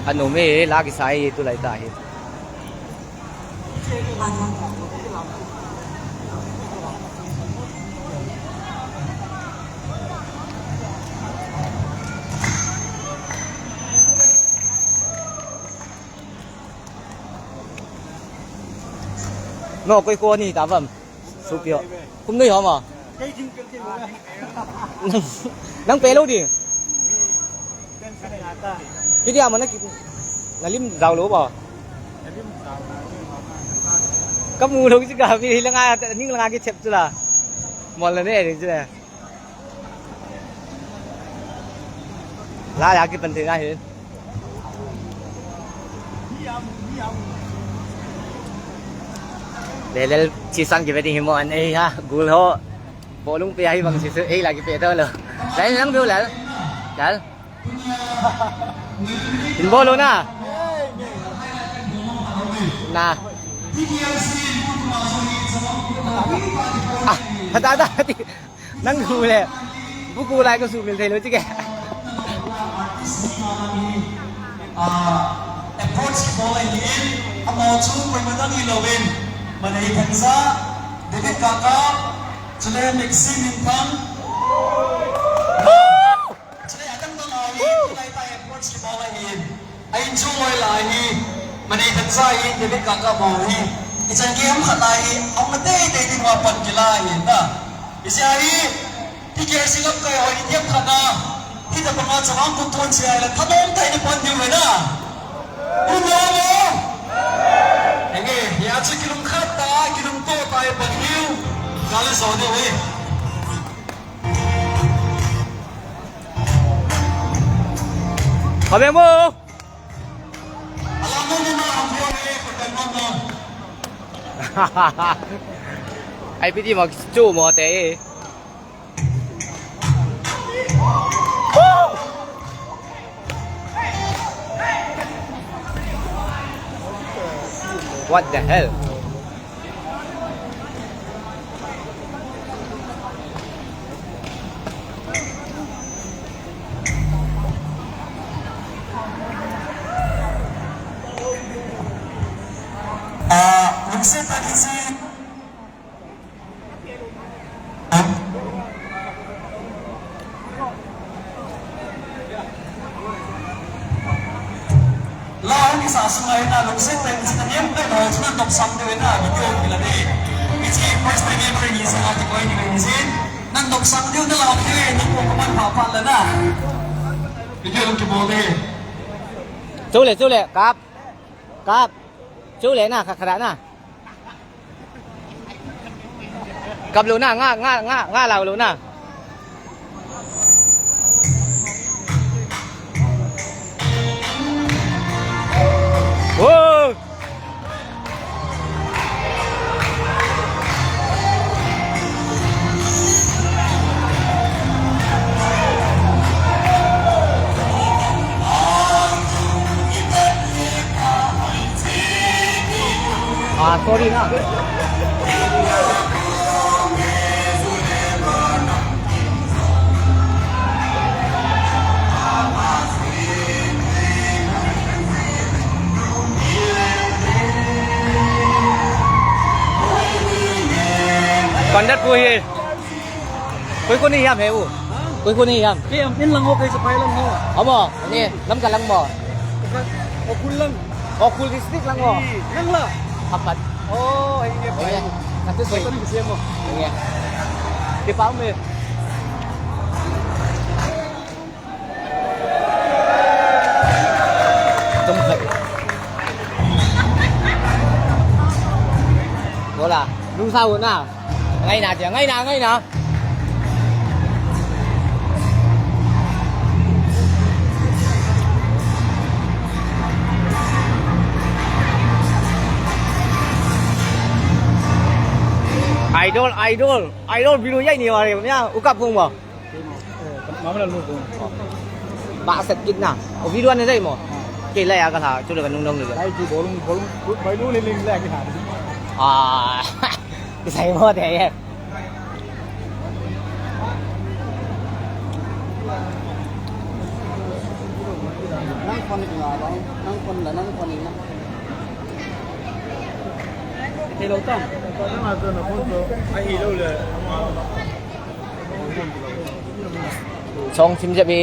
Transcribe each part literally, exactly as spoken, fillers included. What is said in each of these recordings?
Anom e, la kisai e, tulai ta hi. No, koi ko ni ta vam. Supio. Kum nei ho ma. Nang, nang pe lou di. Kiti ama na ki, na lim jao lou ba. Ka mu lou si ka mi la nga, ning la nga ki chep chu la. Mol la ne ri chu la. La ya ki pan thei na hi. Lel lel, chisan ki wedding hi mo an ei ha, gul ho. Bolung pe hi bang si su, ei la ki pe to lo. Lai nang beu lal. Lal. In bolu na. Na. Ah, hata da. Nang hu le. Buku lai ko su mil thei lo chi ke. Ah, approach bol ahi in, amaho chu koima dang hilou in, Manei Thanza, David Kaka, chule Maxine Minthang. Chule adang dang ahi, tulai ta approach bol ahi in. A in chu loi la hi, Manei Thanza hi, David Kaka bol hi. Ichan game khat la hi, a ma tei tei ding uva pan kila hi na. Isi ahi, T K C lamkai ho ni tiam khat na. Hita panga chawang kum thon sia la thanom tai ni pan diu ve na. Kum lo mo. Enge, ya chu kilung khat ta, kilung to ta e pan diu. Kala so de ve. Abe mo. Ai piti mo chu mo te. What the hell? Ah, lungset tah in si. La hung kisa sunga hi na, lungset tah in si, na niam pen ho chu nan dopsang diu hi na, video kila di. Hiche first time ever ni sa, kikoi ni ni si. Nan dopsang diu na la hung kile ni ko kaman pha pha la na. Video hung kibol di. Chule, chule, kap. Kap. Chule na, kha, khara na. Kap lou na, nga, nga, nga, nga lau lou na. Whoa! Ah, sorry na. Conduct pu hi. Koi koi ni hiam he u? Koi koi ni hiam? Kei am in lang ho, kei Sipai lang ho. Amo, ni, Lamka lang mo. Ukhrul lang. Ukhrul district lang mo. Nang la? Hapat. Oh, hi nge. Hi nge. Katu soi. Katu soi mo. Hi nge. Kipah me. Tum khat. Bola, lungsa u na. Ngai na, ngai na, ngai na. Idol, idol, idol, video jai ni wari, ya, ukap phung mo. Mama la lu ko. Ba set kit na. O video ne dai mo. Ke la ya ka tha, chu le ka nung nung le. Dai ki bolung, bolung, bai lu le ling le ki tha. Ah. Ki sai mo de ye. Nang phone ni nga bang, nang phone la, nang phone ni na. Hello, Tom. Nang a tu na phone tu. Ai, hello le. Song sim jep hi.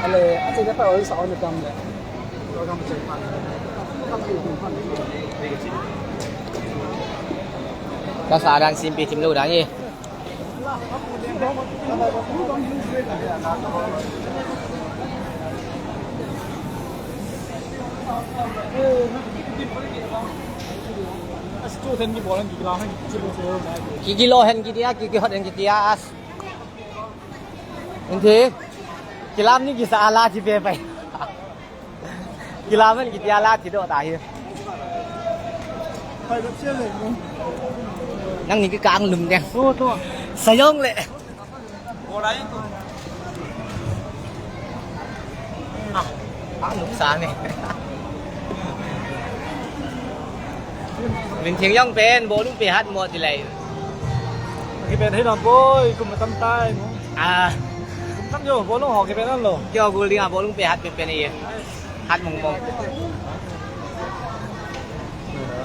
Hello, acha ka pa ol sa on kam le. Ka sa dan sim pi thim lou dan hi. Kiki lo hen kiti a, kiki hot hen kiti a, as. Ente, kilam ni kisa ala ti pe pai. Kilam hen kiti ala ti do ta hi. Nang ni ki kang lum deng. Sayong le. Ang lum sa ni. Min thing yong pen, bo lung pe hat mo ti lai. Ki pen hi lam boi, kum tam tai mo. Ah. Kum tam yo, bo lung ho ki pen an lo. Kyo gul ding a bo lung pe hat pen pen ye. Hat mong mong.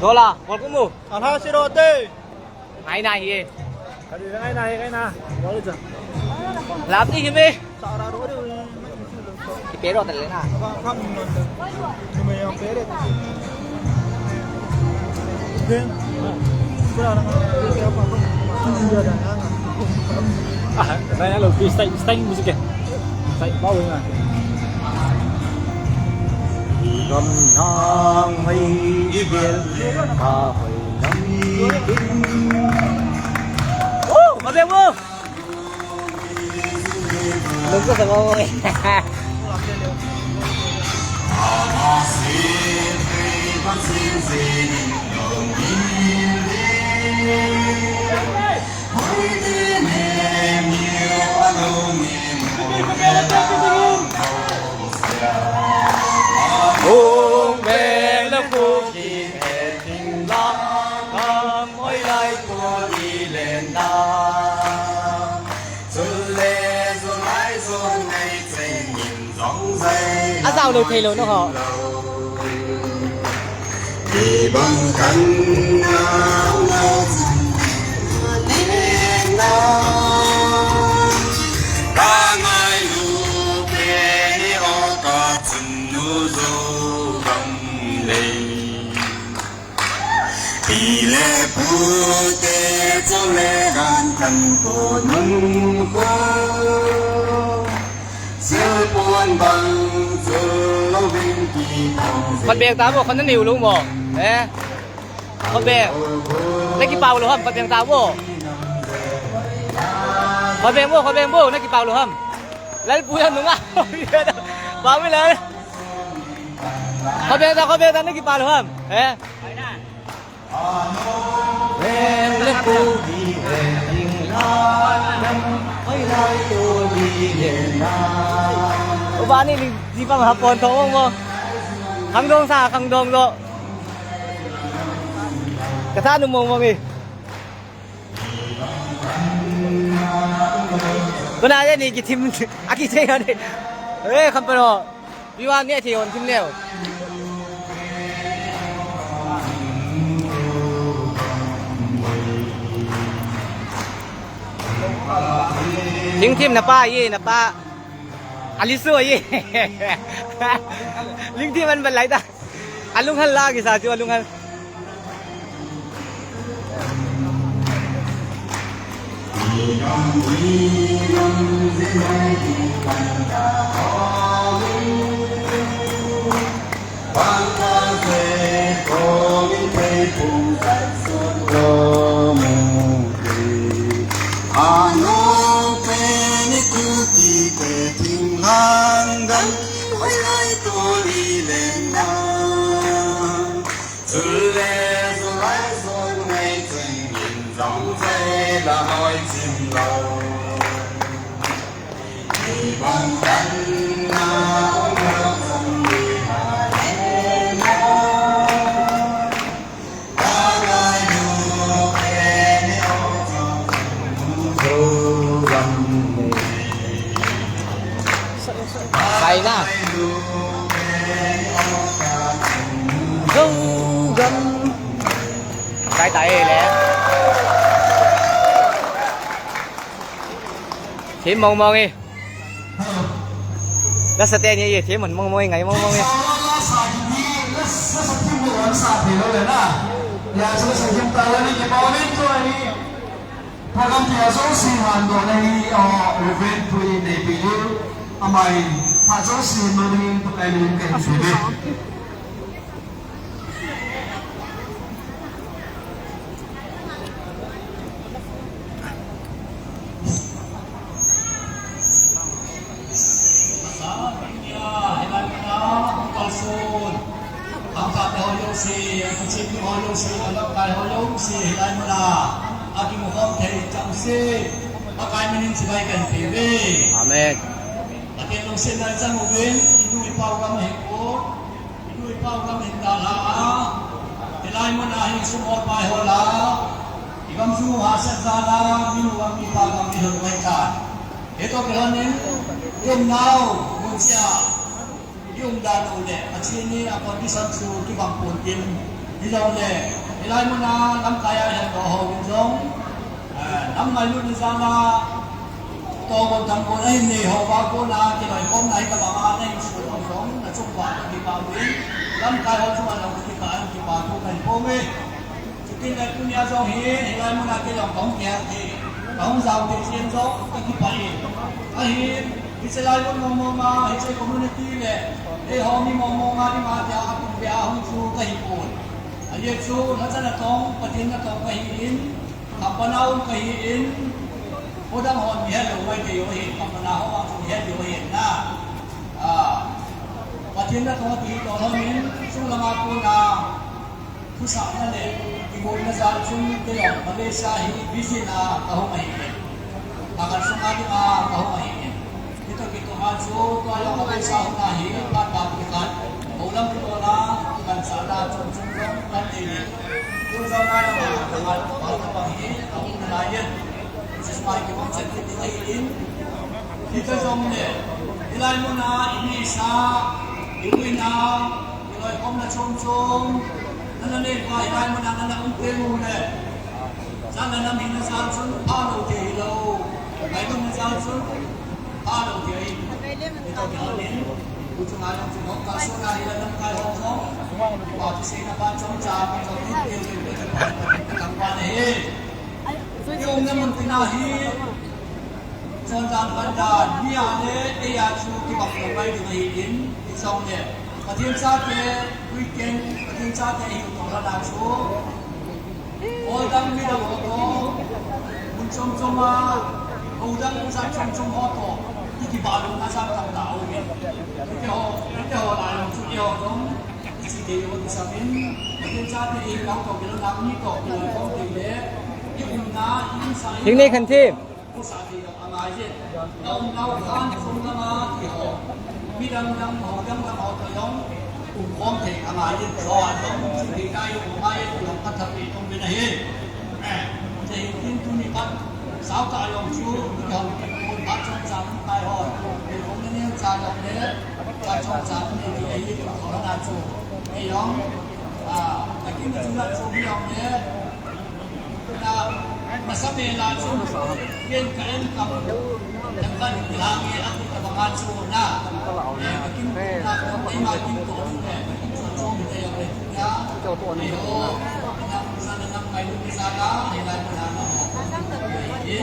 Dola, bol kum mu. An ha si ro te. Ngai na hi. Kadi ngai na hi, ngai na. Bol ja. Lap ni hi me. Sa ra ro de. Ki pe ro ta le na. Ka kam non de. Ni me yang pe de. Den. Sa ra na. Ni ya da na. Ah, na ya lo, style, style music eh. Sai pau nga. Gam nang mai i bel ka hoi nang i kin. Oh, ma bel mo. Lung ko sa mo. A zau lou thei lou na ho. Kibang kan na na na na. Ka ngailu te ni o ka chun nu zo gam lei. Pi le pu te chule ran kan ko nun ko. Sil puan bang chul lo vin ki thong. Khat beng ta mo, khat na neu lo mo. Eh. Khat beng. Na kipau lou ham, khat beng ta mo. Khat beng mo, khat beng mo, na kipau lou ham. Lalpu ya nunga. Pau mi lal. Khat beng ta, khat beng ta, na kipau lou ham. Eh. Ubani ni di pa ma pon thong mo. Khang dong sa, khang dong lo. Ka sa nu mong mong e. Ko na ni ki thim, a ki thei ni. Eh, kham pa lo. Pi wan nge thei hon thim leu. Ling thim na pa ye, na pa. Ali su ye. Ling thim an ban lai ta. Alung hal la ki sa chu alung hal. Gam, gam. Kai tai le. Thim mong mong e. Lasa te ni e, thim mong mong e, ngai mong mong e. Program tia jouse handohna hi, aw, Reverend Pu in eipeh diu, amai, phat jouse hin noding in Pakai min in kahin peh diu. Asa, tunia, hilai muna, hung kalson. Hangsan te ho jouse, akichep te ho jouse, alamkai ho jouse, hilai muna akimu khom thei chengse, Pakai min in chibai kahin peh uve. Amen. Pathen lungsetna i chang uvin, inu ipa u gam ahi pon, inu ipa u gam ahin dalha a, hilai muna hi sum hol pai hol a, i gam chu hahsat jal a, minu gam mipa gam i hol pai tan. Hitoh kilhon in, i umnau mun cheh a i um dan u le, Pathen in a condition chu kibang pon tin, hijongle, hilai muna lamkai a ihin doh ho in jong, eh, nam ngailutna jal a, tohgon thangon ahin nei ho uva kona kiloikhomna hi tobang a nahin soh u jong, nachung uva kakipah uvin, lamkai ho chunga jong kakipah in, kipa thu kahin phong e. Chuti le tunia jong hi, hilai muna kei jong kahung kihei thei, kahung jao thei jeh in jong kakipah e. Ahin, hiche lai mun mong mong a, hiche community le, eiho mi mong mong a dinga tia, akum beh a hung chu kahi pon. Ajeh chu, lhacha natong, Pathen natong kahi in, khampana um kahi in, kho dang hon mi het lou mai thei u ahin, khampana ho vang chu mi het diu ahin na. Ah, Pathen natong ati toh lhon in, chulanga kona, thusahna le kiboina jal chun kei jong Malaysia hi visit a kahung ahi in. Lha khat sunga dinga kahung ahi in. Hitoh kitoh a chu tua jong Malaysia hung na hi phat pha khat. Houlam kitoh na, kimanchahna chom chom jong kan nei in. Tu jong ngai lama, lama, lama hi ahung nalai in. Jesu mai kibang chan kiti ahi in. Hitoh jong le, hilai muna, i misa, i uina, kiloikhomna chom chom, nana nei uva hilai muna nana um teng u le, jana nam hina jal chun phalou thei hilou, ngailutna jal chun phalou thei ahi. Hitoh kilhon in, tu chunga jong chu hung kalsonna hi la lamkai ho jong, kipa thuseina pa chomcha, mi jong in, i umna mun tina hi, Chondan pandan, mi a le, eia chu kibang lou mai ding ahi in, hijongle, Pathen chate, weekend, Pathen chate ihiu toh lhon a chu, ol dang midang ho toh, mun chom chom a, hou dang jat chom chom ho toh, i kibah louna jat tamtah aum in. Hitiho, hitiho lai jong chu eiho jong, i chi thei u kisam in, Pathen chate ihiu toh, kilhon a mi toh, kilhon khom thei le, i umna, i umsa, Thing nei khan thim. Midang dang ho, dang dang ho toh jong, umkhom thei angai in, ho a jong, thei ngai, um ngai, um ka tha pi tum bin ahi. Eh, thei tin tuni khat, sao ta jong chu, mi hom, um phat chomcha um kai ho, thei hom ne ne cha jong le, phat chomcha um ne ne, thei hom na chu, mi jong, ah, takin na chu na chu mi jong le, Na, na sa me la chu, ken ka en kam, dang kan la nge a ti ta banga chu na. Eh, ka kin na, ka ei ma kin to chu ne, ka kin chu chu mi te ya le chu ya. Ei ho, na sa na nam kai lu sa la, ei la na na ho. Ei,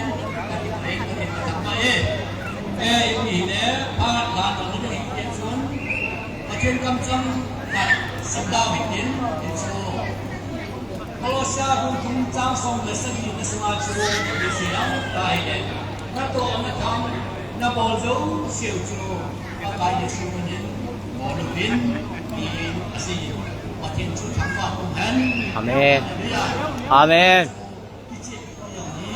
ka kin ei ka kin ta ba e. Eh, ei ni ne, pa la no ni ke chun. Pathen kamchang ka sa da mi tin, chu. Kolose bung thum chang som le sagi na sunga chu, hiche hi ahileh, natoh natham, nabol jouse u chu, Pakai Jesu min in, bol uvin, tin asei. Pathen chu thangvah in um hen. Amen. Hallelujah. Amen. Kicheh jong hi,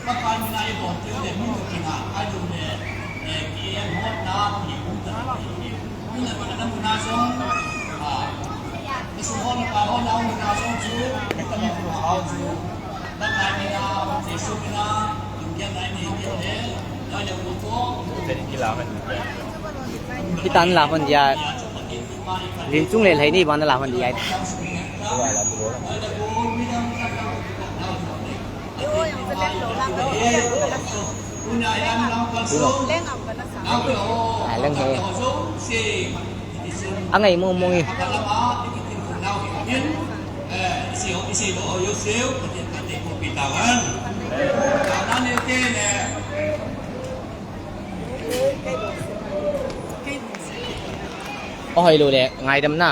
Pakai mina i bol teu le, mi nu kina, a lu le, eh, ki em hot na, ki um ta, ki um na, na muna jong, ah, i sum hot na, pai hot na, muna jong chu, vitamin ku hao chu, Pakai mina, Jesu mina, in gen na ni, gen le, na le ku to. Teri kila men. Hitan la hon dia. Lin chung le lai ni ban la hon dia. Alang he. Angai mo mo ngi. O hoi lo le, ngaidam na.